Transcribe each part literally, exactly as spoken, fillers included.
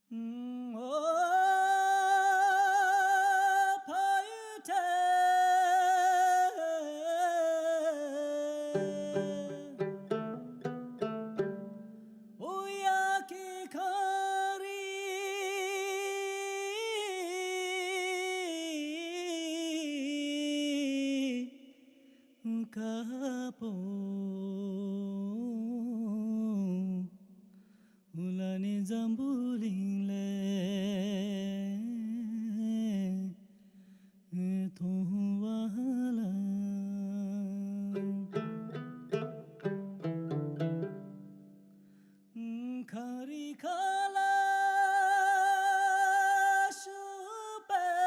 ཁ་པོ་ལ་ནི་འཛམ་བུ་གླིང་ལས་མཐོང་བ་ལ། གངས་རི་ཁ་ལ་བཞུགས་པའི།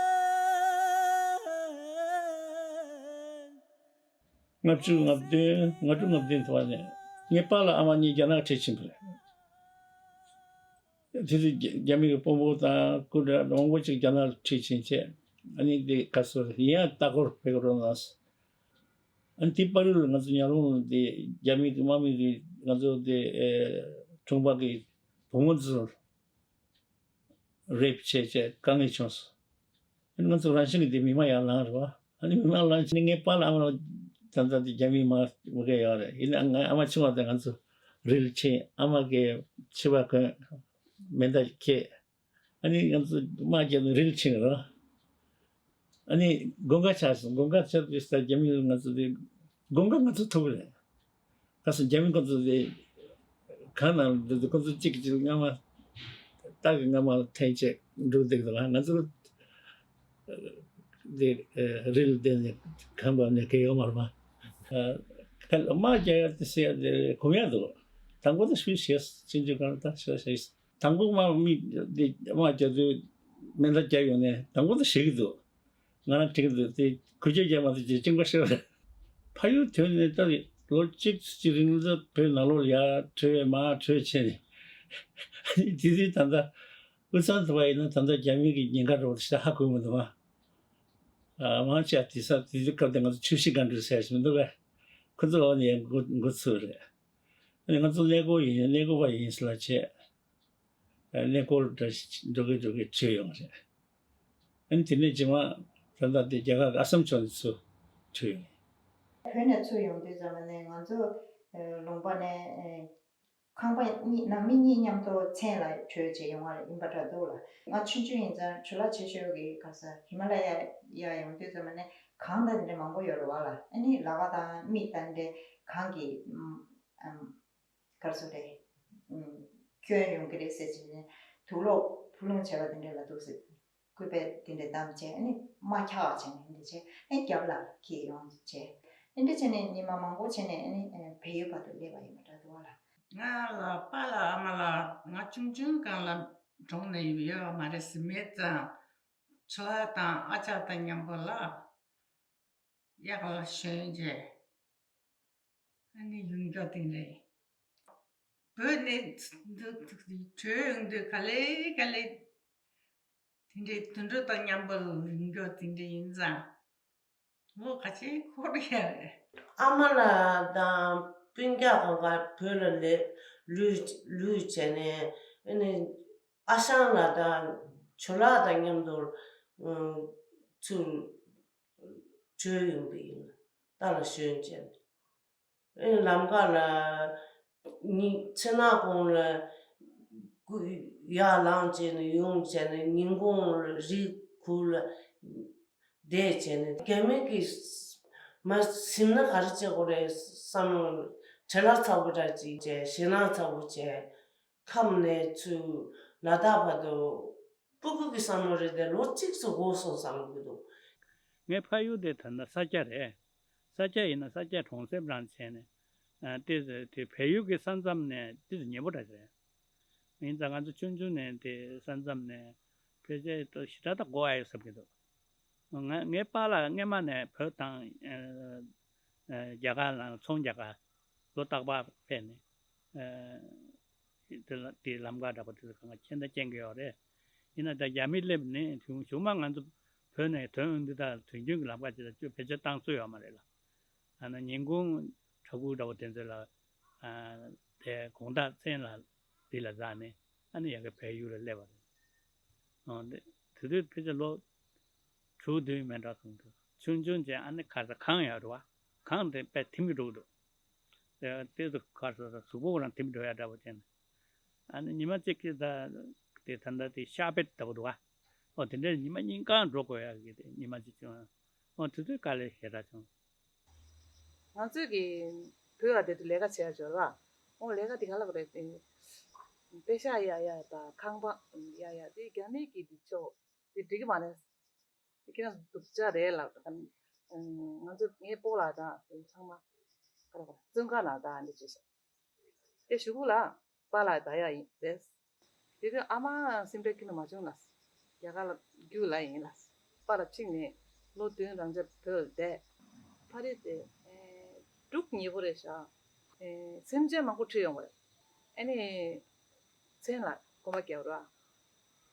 ལྔ་བཅུ་ང་བདུན་ལྔ་དྲུག་ལྔ་བདུན་དུ་བ་ནས་ངའི་པཱ་ལགས་ཨ་མ་གཉིས་རྒྱ་ནག་ཁྲིད་ཕྱིན་པ་རེད། དེ་དུས་རྒྱ་རྒྱ་མི་གི་དཔོན་པོ་དང་སྐུ་དྲག་མང་པོ་ཅིག་རྒྱ་ནག་ཁྲིད་ཕྱིན་བྱས། ཨ་ནི་དེ་ག་སོ་ཡིན་ཡང་ལྟ་སྐོར་ཕེབས་རོགས་གནང་། ཨ་ནི་དེ་བར་དུ་ང་ཚོ་ཉག་རོང་དེ་རྒྱ་མི་གི་དམག་མི་གི་ང་ཚོ་དེ་ཨེ་ཁྲོང་པ་གི་བུ་མོ་ཚོ་རེབ་བྱས་བྱས་དཀའ་ངལ་བྱུང་སོང་། ཨ་ནི་ང་ཚོ་རང་བཞིན་གྱི་དེ་མི་མང་ཡར་ལངས་རེད་བ། ཨ་ནི་མི་མང་ལངས་ཕྱིན་ངའི་པཱ་ལགས་ཨ་མ་ལགས་ད་ལྟ་དེ་རྒྱ་མི་མང་མི་གས་ཡོད་རེད། ཡིན་ནའང་ང་ཨ་མ་ཆུང་བ་དང་ང་ཚོ་རིལ་ཕྱིན་ཨ་མ་གིས་ཕྱི་པ་གོན་མེ་མདའ་འཁྱེར། ཨ་ནི་ང་ཚོ་དམག་རྒྱབ་ནས་རིལ་ཕྱིན་རོ། ཨ་ནི་དགུན་ཁ་ཆགས་སོང་། དགུན་ཁ་ཆགས་དུས་ས་རྒྱ་མི་ང་ཚོ་དེ་དགུན་ཁ་ང་ཚོ་ཐུག་རེད། ཁ་སང་རྒྱ་མི་ཁོ་ཚོ་དེ་གང་ན་འདུག་ཁོ་ཚོ་གཅིག་གཅིག་རྔ་མ་སྟག་གི་རྔ་མ་འཐེན་བྱས་འགྲོ་འདུག་ལ་ང་ཚོ་དེ་རིལ་དེ་ནས་གང་བ་ནས་གས་ཡོད་མ་རེད་མ། དམག་རྒྱག་ཡ་དེ་ཟེར་ཡ་དེ་གོམས་ཡ་འདུག་དང་པོ་དེ་ཤུལ་བྱས་ཕྱིན་ཆད་གང་ལྟར་ཤོད་ཤེས། དང་པོ་མ་མི་འདི་མ་རྒྱ་མཚོའི་མེ་མདའ་རྒྱབ་ཡོང་ནས་དང་པོ་དེ་ཞེད་ཀྱི་འདུག་ང་རང་དྲན་གྱི་འདུག་དེ་གུས་ཕྱག་རྒྱབ་མ་ཐུབ་ཅེས་གཅིན་པ་ཤོར། ཕ་ཡུལ་ཐོན་ནས་ད་ལོ་གཅིག་གཅིག་རིང་ལ་བོད་ནང་ལོགས་ཡར་བྲོས་མར་བྲོས་བྱས་ནས་དེ་དུས་ད་ལྟ་དབུས་གཙང་དུ་བ་ཡིན་ན་ད་ལྟ་རྒྱ་མི་གི་ཉེན་ཁ་འགྲོ་བ་དེ་ཧ་གོ་མི་འདུག་ཨ། མང་ཆེ་བ་དེ་ས་དེ་དུས་སྐབས་དེ་ང་ཚོ་ཆུ་བཞི་སྒང་དྲུག་ཟེར་ཞིག་མི་འདུག་གས། ཁོ་ཚོ་འོག་ནས་འགོ་འགོ་ཚུགས་རེད། ཨ་ནི་ང་ཚོ་གནས་སྐོར་ཡིན་གནས་སྐོར་བ་ཡིན་ཟེར་ལ་བྱས། གནས་སྐོར་འདྲ་ཞིག་འགྲོ་གི་འགྲོ་གི་བྲོས་ཡོང་རེད། ཨ་ནི་དེ་ནས་རྗེས་མ་ད་ལྟ་དེ་རྒྱ་གར་ཨ་སམ་ཕྱོགས་ནས་ཚུར་བྲོས་ཡོང་། བོད་ནས་ཚུར་ཡོང་དུས་ཙམ་པ་ནས་ང་ཚོ་ལུང་པ་ནས་ཁང་པ་གཉིས་ནང་མི་གཉིས་མཉམ་དུ་མཚན་ལ་བྲོས་བྱས་ཡོང་བ་ཡིན་པ་འདྲ་འདུག་ལ། ང་ཆུང་ཆུང་ཡིན་ཙང་བྲོ་ལ་ཆེ་ཤོས་ཀྱི་ག་ས་ཧི་མ་ལ་ཡ་ཡ་ཡོང་དུས་ཙམ་པ་ནས་གངས་དང་དེ་འདྲ་མང་པོ་ཡོད་རེད་བ་ལ། ཨ་ནི་ལག་པ་དང་མིག་དང་འདྲ་གངས་ཀྱི་ག་རེ་ཟེར་རེད། སྐྱོན་ཡོང་གི་རེད་ཟེར་བྱས་ནས་དུག་ལོག་འཕུར་ལོང་བྱས་པ་དེ་འདྲ་ལ་འདུག་ཟེར། སྐུད་པས་དེ་འདྲ་བསྡམས་བྱས་ཨ་ནི་དམག་འཁྱག་བྱས་ནས་འདི་བྱས་ཨ་ནི་རྒྱབ་ལ་འཁྱེར་ཡོང་བྱས། ཨ་འདྲ་བྱས་ནས་ཉི་མ་མང་པོ་བྱས་ནས་ཨ་ནི་བལ་ཡུལ་བར་དུ་སླེབས་པ་ཡིན་པ་འདྲ་འདུག་ལ། ང་ལ་པཱ་ལགས་ཨ་མ་ལགས་ང་ཆུང་ཆུང་སྒང་ལ་གྲོངས་ནས་ཡོད་ཡོད་མ་རེད་ཟེར་མེད་ཙང་། ཁྲ་ལ་དང་ཨ་ཅག་དང་མཉམ་པོ་ལ་གཡག་ལ་ཞོན་བྱས། ཨ་ནི་ཡོང་རྒྱུ་དེ་རེད། བོད་ནས་འདི་བྲོས་ཡོང་དུས་ག་ལེ་ག་ལེ་དེ་འདྲའི་དུད་འགྲོ་དང་མཉམ་པོ་ཡོང་རྒྱུ་དེ་འདྲ་ཡིན་ཙང་ལོ་ཁ་ཤས་འཁོར་ཡ་རེད། ཨ་མ་ལགས་དང་སྤུན་ཀྱག་ཁོང་ག་བོད་ལ་ལས་ལུས་ལུས་བྱས་ནས་ཨ་ནི་ཨ་ཞང་ལགས་དང་ཇོ་ལགས་དང་མཉམ་དུ་ཚུར་བྲོས་ཡོང་པ་ཡིན། རྟ་ལ་ཞོན་བྱས་ནས། ཨེ་ལམ་ཁ་ལ་ཉི་ཚེ་ནག་གུང་ལ་སྐུ་ཡར་ལངས་བྱས་ནས་ཡོང་བྱས་ནས་ཉིན་གུང་ལ་རི་ཁུག་ལ་བསྡད་བྱས་ནས་རྒྱ་མི་གིས་མ་ཟིན་ན་ག་རེ་བྱེད་དགོས་རེད་བསམ་བློ་བྲེལ་བ་ཚ་པོ་འདྲ་ཅིག་བྱས་ཞེད་སྣང་ཚ་པོ་བྱས། ཁམས་ནས་ཚུར་ལ་དྭགས་བར་དུ་སྤུ་གུ་གི་བསམ་བློ་རེད་དེ་ལོ་གཅིག་ཙམ་འགོར་སོང་བསམ་གྱི་འདུག་ངའི་ཕ་ཡུལ་དེ་ད་ལྟ་ས་སྐྱ་རེད། ས་སྐྱ་ཡིན་ན་ས་སྐྱ་གྲོང་གསེབ་རང་བྱས་ནས་ཨ་ཏེ་དེ་བལ་ཡུལ་གྱི་ས་མཚམས་ནས་ཏེ་ཉེ་པོ་འདྲ་རེད། ཡིན་ཙང་ང་ཚོ་ཆུང་ཆུང་ནས་དེ་ས་མཚམས་ནས་ཕལ་ཆེར་ཞེ་དྲག་ད་འགོར་ཨ་ཡོད་བསམ་གྱི་འདུག་ང་ངའི་པཱ་ལགས་སྔས་མ་ནས་བོད་དང་ཨ་ཨ་རྒྱ་གར་ལ་ཚོང་རྒྱག་ག་ལོ་རྟག་པར་ཕེབས་ནས་ཨ་དེ་ལ་དེའི་ལམ་ཁ་འདྲ་པོ་དེ་ཚོ་གང་ག་མཁྱེན་ད་མཁྱེན་གྱི་ཡོད་རེད། ཡིན་ན་ད་རྒྱ་མི་སླེབས་ནས་གཞུག་གཞུག་མ་ང་ཚོ་བོད་ནས་ཐོན་འོང་དུས་ད་དུས་རྒྱུན་གྱི་ལམ་ཁ་ཅིག་ལ་ཅུ་བེད་སྤྱོད་བཏང་སྲོལ་ཡོད་མ་རེད་ལ། ཨ་ན་ཉིན་གུང་གྲྭ་ཁུག་འདྲ་པོ་དེ་ཚོ་ལ་ཨ་དེ་དགོང་དག་མཚན་ལ་འདི་ལ་འཛེགས་ནས་ཨ་ནི་ཡ་གི་བལ་ཡུལ་ལ་སླེབས་པ་རེད། ཨ་ནི་དེ་དུས་ཕལ་ཆེར་ལོ་དྲུག་བདུན་མན་འདྲ་སོང་འདུག་ཆུང་ཆུང་བྱས་ཨ་ནི་ཁ་ས་གངས་ཡོད་རེད་བ། གངས་དེ་དཔེ་ཐིམ་གྱི་འགྲོ་གི་འདུག་དེ་དེ་ཚོ་ཁ་ས་གཟུགས་པོ་རང་ཐིམ་འགྲོ་ཡ་འདྲ་པོ་བྱས་ནས། ཨ་ནི་ཉི་མ་གཅིག་གི་ད་དེ་ད་ལྟ་དེ་ཤར་བེད་ལྟ་བུ་འདུག་བ། ཨོ་དེ་འདྲའི་ཉི་མ་གཉིས་གང་འགྲོ་དགོས་ཡ་གི་དེ་ཉི་མ་གཅིག་བྱུང་། ཨོ་དེ་ཚོའི་དཀའ་ལས་ཞེ་དྲག་བྱུང་། ང་ཚོས་ཀྱི་བོད་ལ་བསྡད་དུས་ལས་ཀ་བྱེད་ཡ་འབྱོར་བ། ཨོ་ལས་ཀ་དེ་ག་ལ་ག་རེད་དེ། པེ་ཤག་གཡར་ཡ་དང་ཁང་པ་གཡར་ཡ་དེ་རྒྱ་མི་གི་དེ་ཆོ་དེ་འགྲིག་གི་མ་རེད། དེ་ཁྱེད་རང་ཚོ་སྡུག་ཅག་རེད་ལབ་དང་། ང་ཚོ་ངའི་སྤོ་ལགས་དང་དེ་ཚང་མ་ག་རེ་ག་རེ་བཙོན་ཁང་ནང་དང་འདི་བྱས་ཤག་དེ་གཞུག་གུ་ལ་པཱ་ལགས་ད་ཡག་ཡིན་རེད། དེ་དུས་ཨ་མ་སེམས་ཁྲལ་ཁྱོན་ནས་མ་བྱུང་ལ། རྒྱ་གར་ལ་རྒྱུགས་ལ་ཡིན་ལ། པཱ་ལགས་ཕྱིན་ནས་ལོ་བདུན་རང་ཅག་བོད་ལ་བསྡད། ཕ་རི་དེ་འབྲུག་ཉེ་པོ་རེད་ཤག་སེམས་ཅན་མང་པོ་ཁྲིད་ཡོང་བ་རེད། ཨ་ནི་མཚན་ལ་གོམ་པ་རྒྱག་རོགས།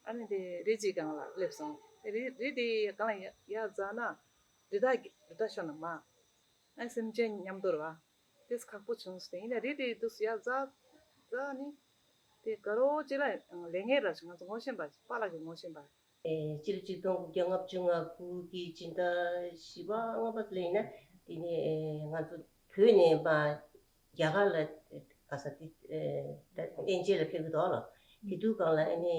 ཨ་ནི་དེ་རི་གཅིག་སྒང་ལ་སླེབས་སོང་། རི་རི་དེ་སྒང་ལ་ཡར་འཛེགས་ན་རི་དྭགས་རི་དྭགས་ཤོར་ནས་མར། ཨ་སེམས་ཅན་མཉམ་དུ་རེད་བ། དེ་ཁག་པོ་བྱུང་སྟེ་ཡིན་ན་རི་དེ་དུས་སུ་ཡར་འཛེགས་འཛེགས་ནི། དེ་དགའ་རོགས་ཅིག་ལ་ལས་ངན་ར་ཞིག་ང་ཚོ་ངོ་ཤེས་པ་ཞིག་པཱ་ལགས་ཀྱིས་ངོ་ཤེས་པ། ཨེ་སྤྱི་ལོ་ཆིག་སྟོང་དགུ་བརྒྱ་ལྔ་བཅུ་ང་དགུ་གི་སྤྱི་ཟླ་བཞི་པ་ལྔ་པ་ལ་ཡིན་ན་དེ་ནས་ཨེ་ང་ཚོ་བོད་ནས་མར་རྒྱ་གར་ལ་ག་ས་དེ་ཨེ་ད་གཏན་འཇགས་ལ་ཕེབས་ཀྱི་འདུག་ལ། དེ་དུས་སྒང་ལ་ཨ་ནི་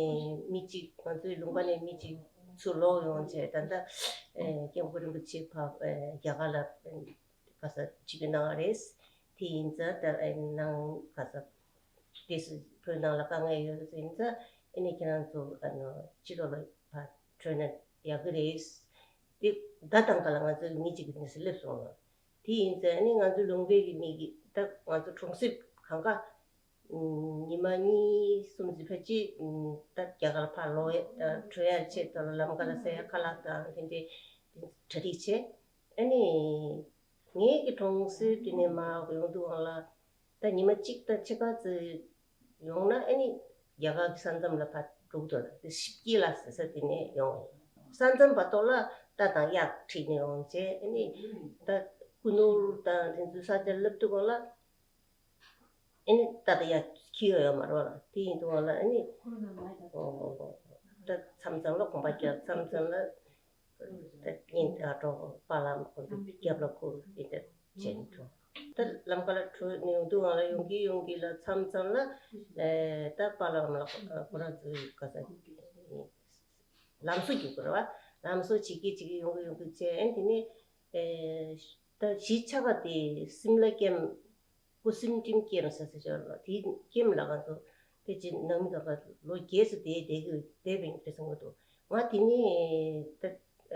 མི་གཅིག་ང་ཚོའི་ལུང་པ་ནས་མི་གཅིག་ཚུར་ལོག་ཡོང་བྱས་ད་ལྟ་ཨེ་སྐྱབས་མགོན་རིན་པོ་ཆེ་ཕར་ཨེ་རྒྱ་གར་ལ་ཨེ་ག་ས་ཅིག་གི་གནང་བ་རེད། དེ་ཡིན་ཙང་ད་ཨེ་ནང་ག་ས་དེ་སུ་བོད་ནང་ལ་དཀའ་ངལ་ཡོད་ཟེར་ཡིན་ཙང་ཨ་ནི་ཁྱེད་རང་ཚོ་ཨ་ནི་ཕྱི་ལོགས་ལ་ཕར་བྲོས་ན་ཡག་གི་རེད། དེ་ད་དང་ག་ལ་ང་ཚོ་མི་གཅིག་གི་གནས་སུ་སླེབས་སོང་ལ། དེ་ཡིན་ཙང་ཨ་ནི་ང་ཚོ་ལུང་པའི་གི་མི་གི་ད་ང་ཚོ་གྲོང་གསེབ་གང་ག་ཉི་མ་གཉིས་གསུམ་ཙམ་ཕལ་ཆེར་ད་རྒྱ་གར་ཕར་ལོག་ཡ་བྲོས་ཡ་ཆེད་དུ་ལམ་ཁ་ལ་ཟ་ཡ་ཁ་ལག་དང་དེ་འདྲའི་གྲ་སྒྲིག་བྱས། ཨ་ནི་ངེད་ཀྱི་གྲོང་གསེབ་དེ་ནས་མར་ཡོང་དུས་སྒང་ལ་ད་ཉི་མ་གཅིག་དང་ཕྱེད་ཀ་ཙམ་ཡོང་ན་ཨ་ནི་རྒྱ་གར་གྱི་ས་མཚམས་ལ་ཕར་འགྲོ་གི་འདུག་ད་ཤིབ་ཀི་ལ་ཟེར་ས་དེ་ནས་ཡོང་། ས་མཚམས་བར་ཐོག་ལ་རྟ་དང་གཡག་ཁྲིད་ནས་ཡོང་བྱས་ཨ་ནི་ད་ཀུ་ནུར་དང་དེ་ཚོའི་ས་ཆར་སླེབས་དུས་སྒང་ལ། ཨ་ནི་ད་ལྟ་ཡ་ཁྱི་ཡོད་ཡོད་མ་རེད་བ་ལ། དེ་ཡིན་དུས་སྒང་ལ་ཨ་ནི་ཨོ་ད་མཚམས་མཚམས་ལ་གོམ་པ་རྒྱབ། མཚམས་མཚམས་ལ་ད་གཉེན་ཨ་གྲོགས་པ་ལ་ཁོ་ཚོ་རྒྱབ་ལ་ཁུར་དེ་འདྲ་བྱས་ནས་འགྲོ། ད་ལམ་ཁ་ལ་བྲོས་ནས་ཡོང་དུས་སྒང་ལ་ཡོང་གི་ཡོང་གི་ལ་མཚམས་མཚམས་ལ་ཨེ་ད་པཱ་ལགས་ལ་ཁོ་རང་ཚོའི་ག་ས་ལམ་བཟོ་རྒྱུ་དགོས་རེད་བ། ལམ་བཟོ་བྱེད་ཀྱི་བྱེད་ཀྱི་ཡོང་གི་ཡོང་གི་བྱས་ཨ་ནི་དེ་ནས་ཨེ་ད་གཞིས་ཆགས་པ་དེ་སིམ་ལ་ཀེམ། སྐུ་སིམ་ཀེམ་ཟེར་ཟེར་ཞོར་ལ་དེའི་ཀེམ་ལ་ང་ཚོ་དེ་ཅི་ནང་མི་ག་པ་ལོ་རྒྱས་སུ་དེ་བསྡད་ཀྱི་བསྡད་པའི་དེ་སོང་གི་འདུག་ང་དེ་ནས་ད་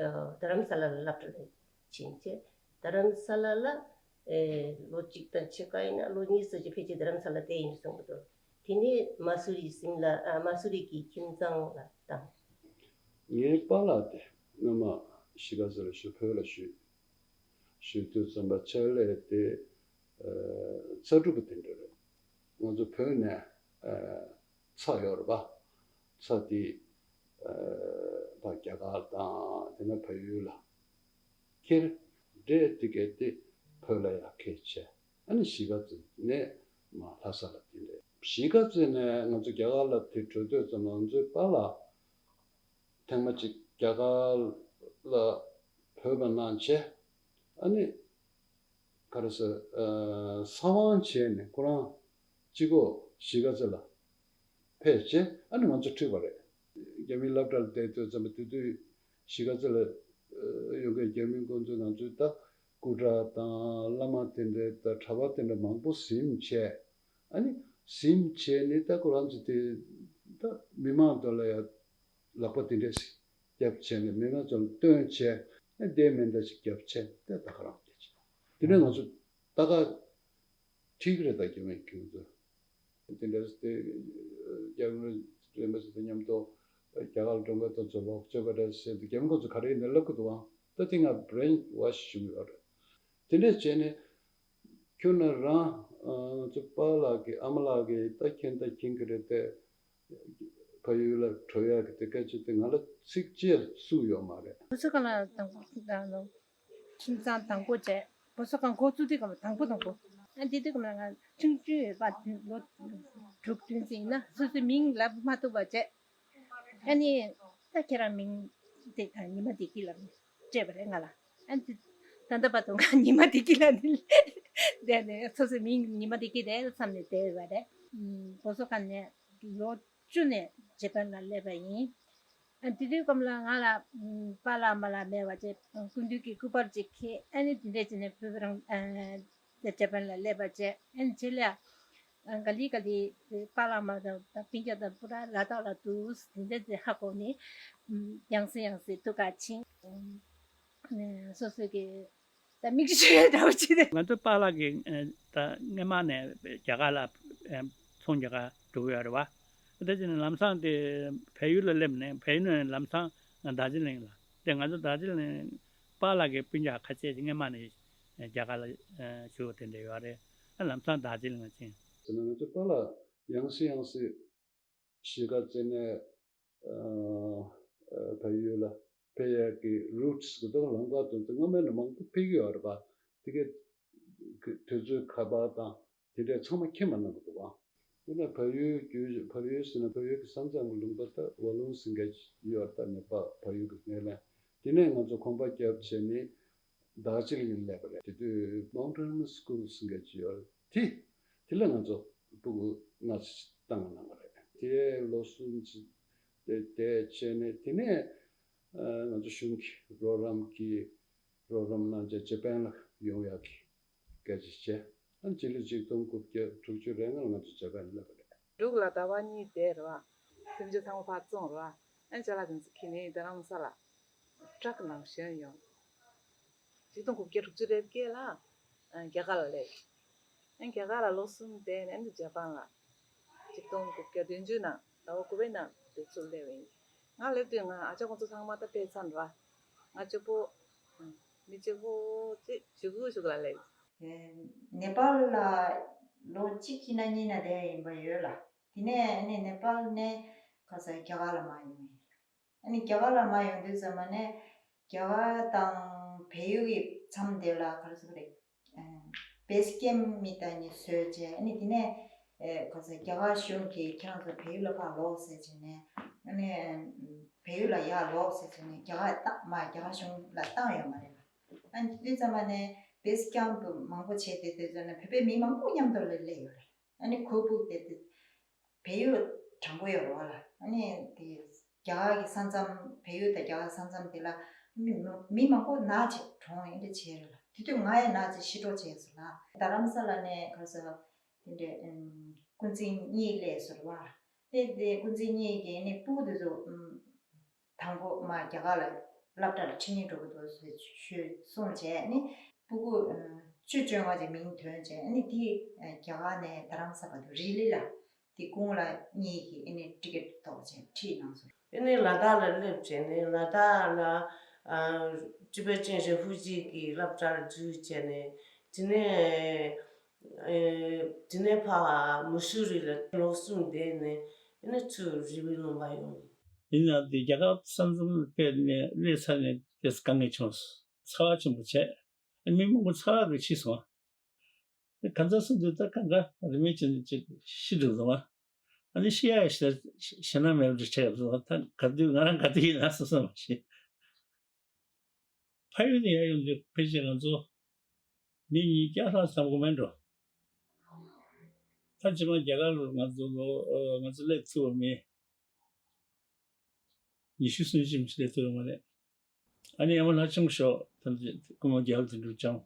རྡ་རམ་ས་ལ་ལ་སློབ་གྲྭ་ལ་ཕྱིན་བྱས་རྡ་རམ་ས་ལ་ལ་ཨེ་ལོ་གཅིག་དང་ཕྱེད་ཀ་ཡིན་ན་ལོ་གཉིས་ཙམ་ཅིག་ཕལ་ཆེར་རྡ་རམ་ས་ལ་བསྡད་ཡིན་སོང་གི་འདུག་དེ་ནས་མ་སུ་རི་སིམ་ལ་ཨ་མ་སུ་རི་གི་ཁྱིམ་ཚང་ལ་བཏང་། ངའི་པཱ་ལགས་དེ་སྔོན་མ་གཞིས་ཀ་རྩེ་ལ་བཞུགས། བོད་ལ་བཞུགས། བཞུགས་དུས་ཙམ་པ་ཕྱག་ལས་དེ་ཨ་ཚ་གྲུབ་པ་དེ་འདྲ་རེད། ང་ཚོ་བོད་ནས་ཨ་ཚྭ་ཡོད་རེད་པ། ཚྭ་དེ་ཨ་ཕར་རྒྱ་གར་དང་དེ་ནས་བལ་ཡུལ་ལ་ཁྱེར། འབྲས་དེ་གས་དེ་བོད་ལ་ཡར་ཁྱེར་བྱས། ཨ་ནི་གཞིས་ཀ་རྩེ་ནས་མར་ལྷ་ས་ལ་དེ་འདྲ། གཞིས་ཀ་རྩེ་ནས་ང་ཚོ་རྒྱ་གར་ལ་དེ་བྲོས་དུས་ཙམ་ང་ཚོའི་པཱ་ལགས་ཐེངས་མ་གཅིག་རྒྱ་གར་ལ་བོད་པ་གནང་བྱས། ཨ་ནི་ག་རེ་ཟེར་ཨ་གསང་བ་བྱས་ནས་ཁོ་རང་གཅིག་པོ་གཞིས་ཀ་རྩེ་ལ་ཕེབས་བྱས་ཨ་ནི་ང་ཚོ་ཁྲིད་པ་རེད། རྒྱ་མིའི་སློབ་གྲྭ་ལ་བསྡད་དུས་ཙམ་པ་དེ་དུས་གཞིས་ཀ་རྩེ་ལ་ཨ་ཡོད་མཁན་རྒྱ་མི་ཁོང་ཚོས་ང་ཚོའི་ད་སྐུ་དྲག་དང་བླ་མ་དེ་འདྲའི་ད་གྲྭ་པ་དེ་འདྲ་མང་པོ་ཟིན་བྱས། ཨ་ནི་ཟིན་བྱས་ནས་ད་ཁོ་རང་ཚོ་དེ་ད་མི་མང་དོན་ལ་ཡ་ལག་པ་དེ་འདྲས་ཞིག་རྒྱབ་བྱས་ནས་མི་མང་ཚོ་ལ་སྟོན་བྱས་ཨ་བདེ་མིན་འདྲ་ཞིག་རྒྱབ་བྱས་ད་ད་ག་རང་བསྡད་ཅིག་དེ་ནས་ང་ཚོ་ད་ག་ཁྲིད་ཀྱི་རེད། ད་རྒྱ་མི་ཁྱོད་ཚོ་དེ་འདྲས་དེ་རྒྱ་མི་རིན་པོ་ཆེ་དང་མཉམ་དུ་རྒྱ་གར་ལ་འགྲོ་མཁན་དེ་ཚོ་ལོག་སྤྱོད་པ་འདྲ་ཟེར་དུས་རྒྱ་མི་ཁོ་ཚོ་ག་རེ་ཡིན་ནའི་ལབ་ཀྱི་འདུག་ཨང་། ད་དེ་ང་brainwash བྱུང་ཡོད་རེད། དེ་འདྲས་བྱས་ནས། ཁྱོད་ན་རང་ཨ་ང་ཚོ་པཱ་ལགས་ཀྱི་ཨ་མ་ལགས་ཀྱིས་ད་མཁྱེན་ད་མཁྱེན་གྱི་རེད་དེ། ཕ་ཡུལ་ལ་འགྲོ་ཡག་གི་དེ་སྐད་ཆ་དེ་ང་ལ་ཚིག་གཅིག་གསུངས་ཡོད་མ་རེད། བུ་ཚོ་གང་ལ་དང་པོ་དང་ལོ་ཁྱིམ་ཚང་དང་པོ་བྱས། བུ་ཚོ་གང་འགོ་བཙུགས་དུས་གམ་དང་པོ་དང་པོ། ཨ་འདི་དུས་གམ་ང་ཆུང་ཆུང་ཡོད་པ་ལོ་དྲུག་བདུན་ཙམ་ཡིན་ན་སོ་སོའི་མིང་ལབ་མ་ཐུབ་པ་བྱས། ཨ་ནི་ ད་ཁྱེད་རང་མིང་དེ་ཉི་མ་བདེ་སྐྱིད་ལ་སྤྲད་པ་རེད་ང་ལ། ཨ་ནི་ད་ལྟ་བར་དུ་ང་ཉི་མ་བདེ་སྐྱིད་ལ་ནི་བསྡད་ནས་སོ་སོའི་མིང་ཉི་མ་བདེ་སྐྱིད་རེད་བསམ་ནས་བསྡད་ཡོད་པ་རེད། ཨུམ། བོད་བཟོ་ཁང་ནས་ལོ་བཅུ་ནས་འཇར་པན་ལ་སླེབས་པ་ཡིན། ཨ། དེ་དུས་སྐབས་ལ་ང་ལ་ཨུམ། པཱ་ལགས་མ་ལགས་མེད་པ་བྱས། སྐུ་མདུན་གྱི་སྐུ་པར་ཅིག་འཁྱེར། ཨ་ནི་དེ་འདྲས་བྱས་ནས་བོད་པ་རང་ཨ། འཇར་པན་ལ་སླེབས་པ་བྱས། ཨ་ནི་རྗེས་ལ་ཨ། ག་ལེ་ག་ལེ་པཱ་ལགས་མ་དང་དང་སྤུན་ཀྱག་དང་པུ་ར་ལ་དྭགས་ལ་འདུག་དེ་འདྲས་དེ་ཧ་གོ་ནས། ཨུམ། ཡང་སེ་ཡང་སེ་ཐུག་ག་ཕྱིན། ཨུམ། སོ་སོ་གི་ད་མིག་ཆུ་འདྲ་བོ་ཅིག་རེད། ང་ཚོ་པཱ་ལགས་ཀྱིས་ཨ། ད་སྔོན་མ་ནས་རྒྱ་གར་ལ་ཨ། ཚོང་རྒྱག་ག་འགྲོ་གི་ཡོད་རེད་བ། ད་ཅི་ནས་ལམ་སང་དེ་བལ་ཡུལ་ལ་སླེབས་ནས་བལ་ཡུལ་ནས་ལམ་སང་ང་རྡོ་རྗེ་གླིང་ལ། དེ་ང་ཚོ་རྡོ་རྗེ་གླིང་པཱ་ལགས་ཀྱི་སྤུན་ཀྱག་ཁ་ཤས་ཀྱིས་སྔོན་མ་ནས་རྒྱ་གར་ལ་ཨ། བཞུགས་དེ་འདྲ་ཡོད་རེད། ཨ། ལམ་སང་རྡོ་རྗེ་གླིང་ལ་ཕྱིན། ཟེར་ན་ང་ཚོ་པཱ་ལགས་ཡང་སེ་ཡང་སེ་གཞིས་ཀ་རྩེ་ནས་ཨ། ཨ། བལ་ཡུལ་ལ་ཕེབས་ཡག་གི་རུ་ཊི་སི་གི་ད་ལམ་ཁ་དེ་ཚོ་སྔོན་མ་ནས་མང་པོ་ཕེབས་ཀྱི་ཡོད་རེད་པ། དེ་གའི་དུས་ཚོད་ཁ་པར་དང་དེ་འདྲས་ཚང་མ་ཁྱེར་མ་གནང་གི་འདུག་ག། དེ་ནས་བལ་ཡུལ་བརྒྱུད། བལ་ཡུལ་ཟེར་ན་བལ་ཡུལ་གྱི་ས་མཚམས་ཀྱི་ལུང་པ་ད་ཝ་ལུང་ཟེར་མཁན་ཡོད་རེད། ད་ནེ་པཱལ་བལ་ཡུལ་གྱི་སྣེ་ལེན། དེ་ནས་ང་ཚོ་གོམ་པ་བརྒྱབ་བྱས་ནས་རྡོ་རྗེ་གླིང་སླེབས་པ་རེད། དེ་དུས་མའུན་ཊེན་སི་ཀུལ་ཟེར་མཁན་ཅིག་ཡོད་རེད། དེ་དེ་ལ་ང་ཚོ་སྤུ་གུ་སྔ་ཕྱི་བཏང་གནང་བ་རེད། དེ་ལོ་གསུམ་ཅིག་དེ་བསྡད་བྱས་ནས། དེ་ནས་ཨ། ང་ཚོ་གཞུང་གི་རོགས་རམ་གྱིས་རོགས་རམ་གནང་བྱས་འཇར་པན་ལ་ཡོང་ཡག་གི་སྐད་ཆ་བཤད། ཨ། སྤྱི་ལོ་ཆིག་སྟོང་དགུ་བརྒྱ་དྲུག་ཅུ་རེ་ལྔ་ལ་ང་ཚོ་འཇར་པན་སླེབས་པ་རེད། འབྲུག་ལ་ཟླ་བ་གཉིས་བསྡད་རེད་བ། སེམས་ཅན་ཚང་མ་ཕར་བཙོངས་རེད་བ། ཨ། ཅ་ལག་དེ་ཚོ་ཁྱེར་ནས་རྡ་རམ་ས་ལ་ཊྲག་ནང་ཞོན་ཡོང་། ཆིག་སྟོང་དགུ་བརྒྱ་དྲུག་ཅུ་རེ་བརྒྱད་ལ་ཨ། རྒྱ་གར་ལ་སླེབས། ཨ། རྒྱ་གར་ལ་ལོ་གསུམ་བསྡད་ནས་ཨ་ནི་འཇར་པན་ལ་ཆིག་སྟོང་དགུ་བརྒྱ་བདུན་ཅུ་ནང་ཟླ་བ་དགུ་པའི་ནང་དེ་ཚུར་སླེབས་པ་ཡིན། ང་སླེབས་དུས་ང་ཨ་ཅག་ཁོང་ཚོ་ཚང་མ་ད་ཕེབས་ཚར་འདུག་བ། ང་གཅིག་པོ། ཨ། མི་གཅིག་པོ་ཅིག་གཞུག་གུ་གཞུག་ལ་སླེབས། ཨེ། ནེ་པཱལ་ལ་ལོ་གཅིག་གཅིག་ན་གཉིས་ན་བསྡད་ཡིན་པ་ཡོད་ལ། དེ་ནས་ཨ་ནི་ནེ་པཱལ་ནས་ག་ས་རྒྱ་གར་ལ་མར་ཡོང་ཡིན། ཨ་ནི་རྒྱ་གར་ལ་མར་ཡོང་དུས་ཙམ་པ་ནས་རྒྱ་གར་དང་བལ་ཡུལ་གྱི་མཚམས་དེ་ལ་ག་རེ་ཟེར་དགོས་རེད། ཨ། བེ་སི་ཀེམ་མི་ད་གཉིས་བཟོས་བྱས། ཨ་ནི་དེ་ནས་ཨེ། ག་ས་རྒྱ་གར་གཞུང་གིས་ཁྱེད་རང་ཚོ་བལ་ཡུལ་ལ་ཕར་ལོག་ཟེར་བྱས་ནས། ཨ་ནི་བལ་ཡུལ་ལ་ཡར་ལོག་ཟེར་བྱས་ནས་རྒྱ་གར་བཏང་མ། རྒྱ་གར་གཞུང་ལ་བཏང་ཡོད་མ་རེད་ལ། ཨ་ནི་དེ་དུས་ཙམ་པ་ནས་བེ་སི་ཀེམ་མང་པོ་བྱས་ཏེ། དེ་ཚོ་ནས་བོད་པའི་མི་མང་པོ་མཉམ་དུ་ལ་སླེབས་ཡོད་རེད། ཨ་ནི་ཁོ་སྤུ་གུ་དེ་དེ་བལ་ཡུལ་དྲང་པོ་ཡོད་རེད་བ་ལ། ཨ་ནི་དེ་རྒྱ་གར་གྱི་ས་མཚམས། བལ་ཡུལ་དང་རྒྱ་གར་ས་མཚམས་དེ་ལ་མི་མི་མང་པོ་ནག་ཆེ་གྲོངས་ཡིན་འདྲ་བྱས་རེད་ལ། དེ་དུས་ང་ཡང་ནག་ཆེ་ཤི་གྲོངས་བྱས་སོང་ལ། རྡ་རམ་ས་ལ་ནས་ག་ས་དེ་འདྲའི་ཨམ། སྐུ་མཚན་གཉིས་སླེབས་སོང་རེད་བ། དེ་དེ་སྐུ་མཚན་གཉིས་ཀྱིས་ནི་སྤུ་གུ་དེ་ཚོ་ཨམ། དང་པོ་མར་རྒྱ་གར་ལ་སློབ་གྲྭ་ལ་ཁྲིད་ནས་འགྲོ་གི་འདུག་ཟེར་ཞུས་གསུངས་བྱས་ནི། སྤུ་གུ་ཨ། བཅུ་བཅོ་ལྔ་ཅིག་མིང་ཐོན་བྱས་ནི། དེ་ཨ། རྒྱ་གར་ནས་རྡ་རམ་ས་བར་དུ་རི་ལི་ལ་དེ་སྐུ་ངོ་ལགས་གཉིས་ཀྱིས་ཨ་ནི་ཊི་ཀེ་ཊི་ཐོག་བྱས་ཁྲིད་གནང་སོང་། ཨ་ནི་ལ་དྭགས་ལ་སླེབས་བྱས་ནས་ལ་དྭགས་ལ་ཨ། ཊི་བེ་ཊན་རེ་ཕུ་ཇི་གི་སློབ་གྲྭར་འཛུལ་བྱས་ནས། དེ་ནས་ཨེ། དེ་ནས་ཕར་མ་སུ་རི་ལ་ལོ་གསུམ་བསྡད་ནས་ཨ་ནི་ཚུར་རི་བོའི་ལུང་པར་ཡོང་། ཡིན་ནའང་དེ་རྒྱ་གར་ས་མཚམས་ཕེབས་ནས་སླེབས་ཚར་ནས་དེ་དཀའ་ངལ་བྱུང་སོང་། ཚ་བ་ཆེན་པོ་བྱས། མི་མང་པོ་ཚ་བ་གིས་འཆི་སོང་། གང་ཟག་སུ་འདི་ལྟར་གང་ག་རིན་མེད་ཅན་ཅིག་ཤི་འགྲོ་སོང་བ། ཨ་ནི་ཤི་ཡ་ཞེ་ཞེད་སྣང་མེད་པ་ཅིག་ཆགས་སོང་། ད་ག་དུས་ང་རང་ག་དུས་ཡིན་ན་སོ་སོ་མ་ཤེས། ཕ་ཡུལ་ནས་ཡར་ཡོང་དུས་ཕལ་ཆེར་ང་ཚོ་མི་ཉིས་བརྒྱ་ལྷག་ཙམ་དགོས་མེད་འགྲོ། ད་རྗེས་མ་རྒྱ་གར་ལ་ང་ཚོ་ལོ་ཨ། ང་ཚོ་སླེབས་ཚུགས་པ་མི་ཉི་ཤུ་སུམ་ཅུ་ཞིག་སླེབས་ཐུབ་ཡོད་མ་རེད། ཨ་ནི་ཨ་མ་ལྷ་ལྕམ་ཤོག་ཐམས་ཅད་སྐུ་ངོ་རྒྱལ་དོན་གྲུབ་བྱུང་།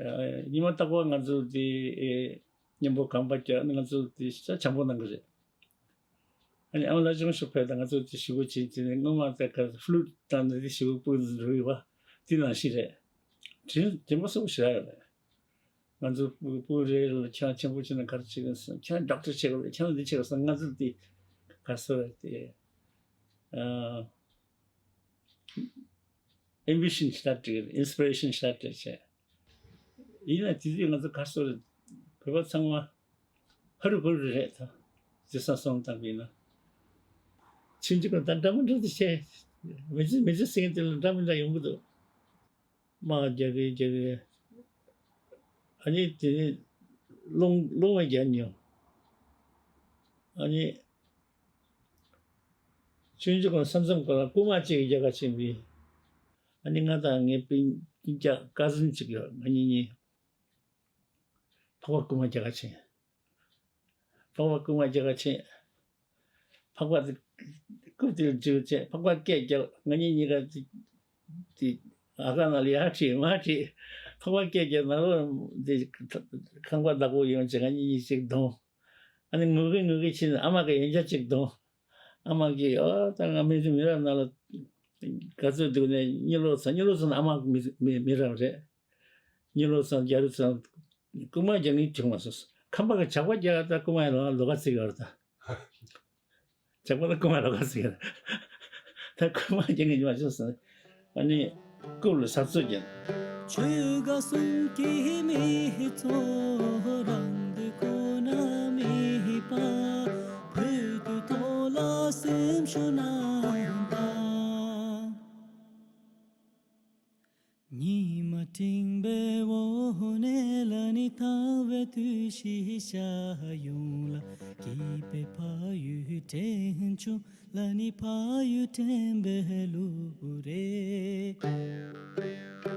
ཨ། ཉི་མ་རྟག་པར་ང་ཚོ་དེ་ཨེ། མཉམ་པོ་གམ་པ་རྒྱག་ནི་ང་ཚོ་དེ་ཤ་བྱམས་པོ་གནང་གི་རེད། ཨ་ནི་ཨ་མ་ལྷ་ལྕམ་ཤོག་ཕེབས་དང་ང་ཚོ་དེ་ཞུ་སྒོ་བྱེད་དེ་ནས་སྔོན་མ་ད་ག་ཕུ་ལུ་ཊི་བཏང་ནས་དེ་ཞུ་སྒོ་སྤུ་གུ་འགྲོ་ཡོད་པ་དེ་ནང་བཞིན་རེད། དྲིན་དྲན་པ་གསོ་བོ་ཞེ་དྲག་ཡོད་རེད། ང་ཚོ་སྤུ་སྤུ་རེ་རེ་ལ་ཁྱེད་རང་ཆེན་པོ་བྱས་ན་ག་རེ་བྱེད་དགོས་ཟེར། ཁྱེད་རང་ཌོག་ཊར་བྱེད་དགོས་རེད། ཁྱེད་རང་འདི་བྱེད་དགོས་ཟེར། ང་ཚོ་འདི་ག་རེ་ཟེར་དེ་ཨ་ཨེམ་བི་ཤན་ཞེ་དྲག་སྤྲད། ཨིན་སི་པི་རེ་ཤན་ཞེ་དྲག་སྤྲད་བྱས། ཡིན་ན་དེ་དུས་ང་ཚོ་ག་རེ་ཟེར་རེད། བོད་པ་ཚང་མ་ཕ་རུ་བུ་རུ་རེད་ད། དེང་སང་བསམ་བཏང་གི་ཡིན་ན། ཆུང་ཆུང་ཀ་ད་འདྲ་མི་འདྲ་དེ་བྱས། མི་ཚེ་མི་ཚེ་ཟེར་མཁན་དེ་ལ་འདྲ་མི་འདྲ་ཡོང་གི་འདུག་དམག་རྒྱག་གི་རྒྱག་གི། ཨ་ནི་དེ་ནས་རླུང་རླུང་བ་རྒྱག་མྱོང་། ཨ་ནི་ ཆུང་ཆུང་སྐབས་མཚམས་མཚམས་སྐབས་ལ་རྐུན་མ་གཅིག་གིས་རྒྱག་ག་ཕྱིན་པས། ཨ་ནི་ང་དང་ངའི་སྤུན་སྤུན་ཀྱག་ཀ་ཟིན་གཅིག་ཡོད། ང་གཉིས་གཉིས་ཕག་པ་རྐུན་མ་རྒྱག་ག་ཕྱིན། ཕག་པ་རྐུན་མ་རྒྱག་ག་ཕྱིན། ཕག་པ་དེ་རྐུབ་དེར་འཇུས་བྱས། ཕག་པ་སྐད་རྒྱག་ང་གཉིས་གཉིས་ཀ་དེ་དེ་ཨ་ཁ་ནང་ལ་ཡར་ཁྲིད་མར་ཁྲིད། ཕག་པ་སྐད་རྒྱག་ནང་ལོགས་དེ་ཁང་པ་བདག་པོ་ཡོང་བྱས་ང་གཉིས་གཉིས་གཅིག་བརྡུངས། ཨ་ནི་ངུ་གི་ངུ་གི་ཕྱིན། ཨ་མ་གིས་ཡང་བསྐྱར་གཅིག་བརྡུངས། ཨ་མ་གིས་ཨོ་ད་ང་མི་ཚེ་མི་རབས་ནང་ལ་ག་ཚོད་འདུག་ནས་གཉིད་ལོག་ཚར། གཉིད་ལོག་ཚར་ན་ཨ་མ་མི་མི་མི་རབས་རེད། གཉིད་ལོག་ཚར་རྒྱ་རུ་ཚར་རྐུན་མ་རྒྱག་ནི་བྱུང་མ་སོང་། ཁམས་པ་གི་ཇག་པ་རྒྱག་ད་རྐུན་མ་ལོག་ལོག་ག་ཚིག་ཡོད་རེད་ད། ཇག་པ་ལ་རྐུན་མ་ལོག་ག་ཟེར། ད་རྐུན་མ་རྒྱག་ནི་མ་བྱུང་ཟེར། ཨ་ནི་རྐུབ་ལ་ཟབ་ཚོད་རྒྱག་ཆོས་དགའ་གསུང་གི་མི་ཚོ་རང་འདོད་ཁོ་ན་མི་པ། བོད་དུ་ཐོག་ལ་སེམས་ཤོར་ན་ད། ཉི་མ་སྤྲིན་པའི་འོག་ནས་ལ་ནི་ཐང་བའི་དུས་ཤིག་ཤར་ཡོང་ལ། སྐྱིད་པའི་ཕ་ཡུལ་དྲན་བྱུང་ལ་ནི་ཕ་ཡུལ་དྲན་པའི་གླུ་རེད།